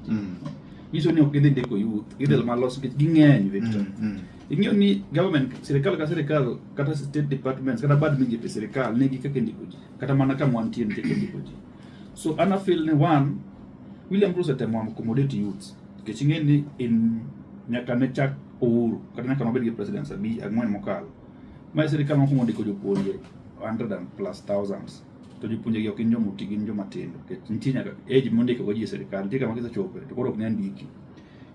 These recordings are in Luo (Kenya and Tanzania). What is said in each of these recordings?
tije. Nyiso ni ok gidhi ndiko youth, gidhi mana loso nikech ging'eny, Victor. Ing'eyo ni government, sirikal ka sirikal, kata state departments, kata bad migepe sirikal nigi kaka indiko ji, kata mana kama wantie nitie kaka indiko ji. So an afeel ni one, William Ruto osetemo accommodate youths nikech ing'e ni in nyaka ne chak Uhuru kata nyaka nobed gi presidents abich ang'wen mokalo, ma e sirikal mokwongo ndiko jopuonje 100 and plus thousands, to jopuonje gi ok gin joma oti, gin joma tindo, nikech nitie nyaka age mondiko go ji e sirikal. Nitie kama kisechope to koro ok nyal ndiki.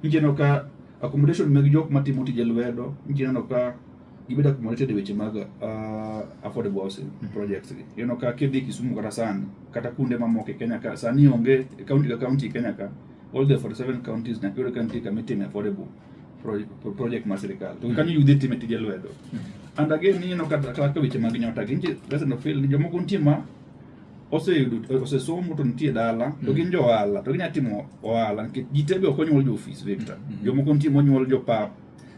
Nitie ka accommodation mag jok matimo tije lwedo, nitie neno ka gibedo accommodated e weche mag affordable housing projects gi. Ineno ka kidhi Kisumu kata sani, kata kuonde mamoko e Kenya ka sani, onge county ka county e Kenya ka, all the 47 counties nyaka iyud ka nitie kama itime affordable project mar sirikal, to kanyo yudhe time tije lwedo. And again, ineno kata weche mag nyota gi, nitie president of feel ni jomoko nitie ma oseyudo, osesomo to nitie dala to gin jo ohala to ginya timo ohala, nikech ji te be ok onyuol jo ofis, Victor. Jomoko nitie monyuol jopap,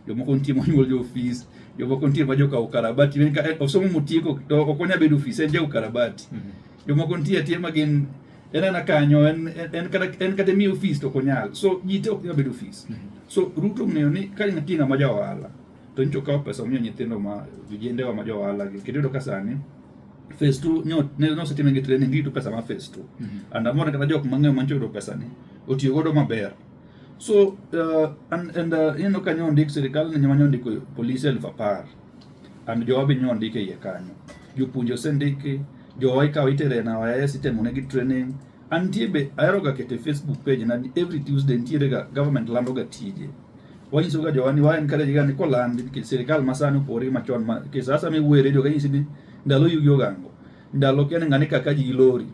jomoko nitie monyuol jo ofis, jomoko nitie ma jokawo ukarabati. En ka osomo motieko to ok onya bedo ofis, en ja ukarabati. Jomoko nitie atie ma gin en ana kanyo, en kata miyo ofis to ok onyal. So ji te ok nyal bedo ofis. So Ruto ong'eyo ni ka nitie ng'ama ja ohala to nyocha okawo pesa omiyo nyithindo ma vijendewa ma jo ohala gi, kendo iyudo ka sani phase 2 nyo ne nosetime gi training, girito pesa mar phase 2. And amor kata jok mang'eyo mancho yudo pesa ni otiyo godo maber. So and ineno ka nyo ondik sirikal ne nyo ondiko polise 10,000 and jowa be nyo ondik e iye kanyo, jopuonje osendiki, jowa ikawo itere e NYS, itemo negi training. Antie be ahero ga keto e Facebook page na ni every Tuesday nitiere ga government lando ga tije. Wanyiso ga jowa ni wa encourage ga ni kolandi, nikech sirikal masani opogore gi machon ma nikech sasa miwuoye redio ganyisi ni ndalo Yugi Ogango, ndalo kia ni ng'ani kaka ji gi lori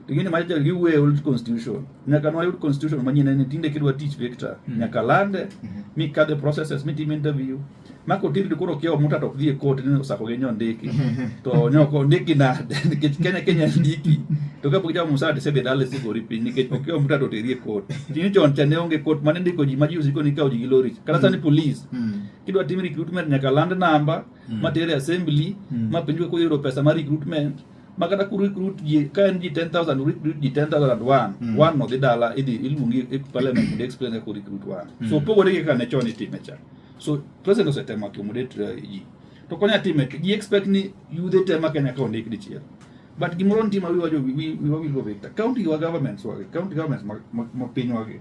to gini macha giwuoye old constitution. Nyaka nwayud constitution manyien en ni tinde kidwa tich, Victor, nyaka lande mikadhe processes, mitim interview ma kotir to koro kiewo muta to ok dhi e court ni osako gi nyondiki to nyoko ondiki nade, nikech Kenya ndiki to kapok ichamo musara tisedhi dala, isegori piny nikech okiewo muta to oteri e court. Tini chon cha ne onge court mane ndiko ji ma ji osiko ni ikawo ji gi lori. Kata sani police kidwa tim recruitment nyaka land namba matere assembly ma penjo kaka oyudo pesa mar recruitment, ma kata ku recruit ji ka en ji 10,000, recruit ji 10,001, one no dhi dala, idhi iluongi e parliament mondo explain kaka recruit one. So opogore gi kaka ne chon itime cha. So president osetemo accommodate ji to konya time ji expect ni yudhe te ma Kenya ka ondik dichiel. But gimoro nitie ma wiwa wiwa wilgo, Victor. County wa governments wagi, county governments ma pinywa gi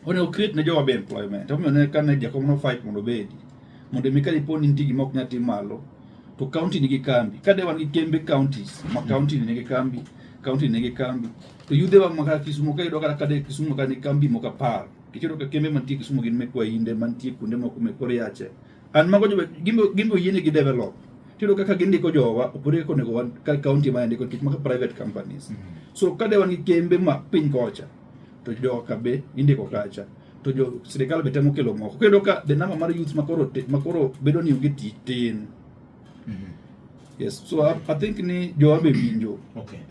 onego create ne jowa be employment. Omiyo ne kane Jakom no fight mondo obedi mondo mi ka dipo ni nitie gima ok nyal tim malo to county nigi kambi. Ka de wan gi kembe counties ma county ni nigi kambi, county nigi kambi, to yudhe wa ma kaka Kisumu ka iyudo kata kade Kisumu ka nigi kambi moko 10, kiyudo ka kembe mantie Kisumu gin mek Wahinde mantie kuonde moko mek Oriache and mago jo gimbe oyiene gi develop. Tiyudo kaka gindiko jowa opogore kaka onego wan ka county ma ndiko, nikech maka private companies. So ka de wan gi kembe ma piny kocha to joka be indiko kacha to jo sirikal be temo kelo moko, kendo ka the number mar youth makoro bedo ni onge tich tin. Yes, so I think ni jowa be winjo.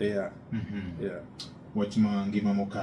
Yeah. Wach ma ngima mokalo.